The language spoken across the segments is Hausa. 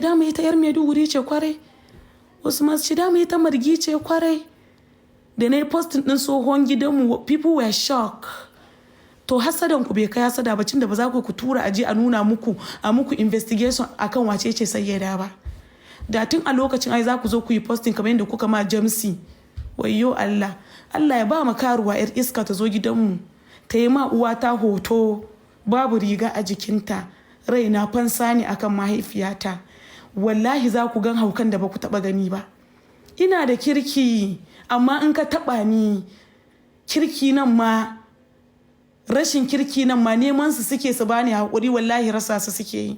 dama ita yar Maiduguri ce kwarai. Wasu ma su ce dama ita margi ce kwarai. Da na yi posting ɗin tsohon gidanmu, people were shocked. To, hasadan ku bai kai hasada ba, da ba za ku tura aje a nuna muku, a muku investigation akan wace ce Sayyada ba. Da tun a lokacin ai za ku zo ku yi posting kamar yadda kuka ma Jamsi. Wayyo Allah! Allah ya ba ma karuwa yar iska ta zo gidanmu ta yi ma uwata hoto babu riga a jikinta. Raina fansa ne akan mahaifiyata. Wallahi za ku gan haukan da ba ku taba gani ba. Ina da kirki, amma in ka taba ni, kirki nan ma, rashin kirki nan ma, neman su suke su bani haƙuri, wallahi rasa su suke yi.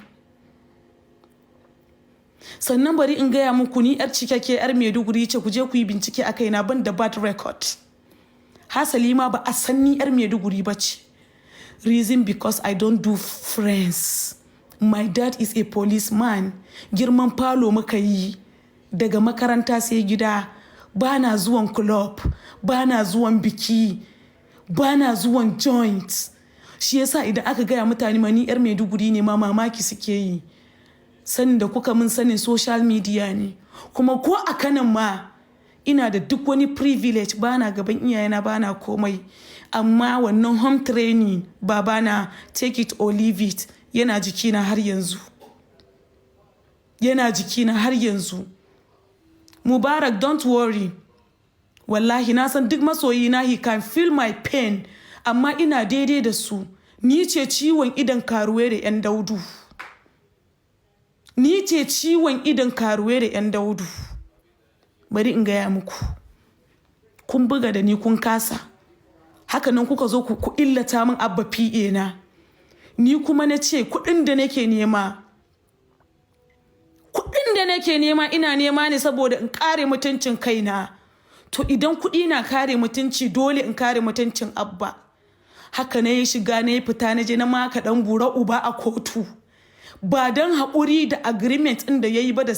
Sannan bari in gaya muku, ni yar cikakke yar Maiduguri ce. Ku je ku yi bincike a kaina, ban da bad record. Hasali ma ba a san ni yar Maiduguri ba ce. Reason, because I don't do friends. My dad is a policeman. Girman falo muka yi, daga makaranta sai gida. Ba na zuwan club, ba na zuwan biki, ba na zuwan joint. Shi yasa idan aka gaya mutane ma ni yar Maiduguri ne ma, mamaki suke yi. Sanin da kuka min, sanin social media ne. Kuma ko a kanan ma ina da duk wani privilege, bana gaban iyayena, bana komai, amma wannan home training babana, take it or leave it, yana jikina har yanzu, yana jikina har yanzu. Mubarak, don't worry. Wallahi na san duk masoyina, he can feel my pain, amma ina daidai da su. Ni ce ciwon idon karuwe da 'yan daudu. Ni ce ciwon idon karuwe da 'yan daudu. Bari in gaya muku, kun buga da ni kun kasa. Hakanan kuka zo ku illata min Abba PA na. Ni kuma na ce kuɗin da nake nema, kuɗin da nake nema, ina nema ne saboda in kare mutuncin kaina. To, idan kuɗi na kare mutunci, dole in kare mutuncin Abba. Haka na yi shiga, na yi fita, na je na maka ɗan bura uba a kotu. Ba don haƙuri da agreement ɗin da ya yi ba da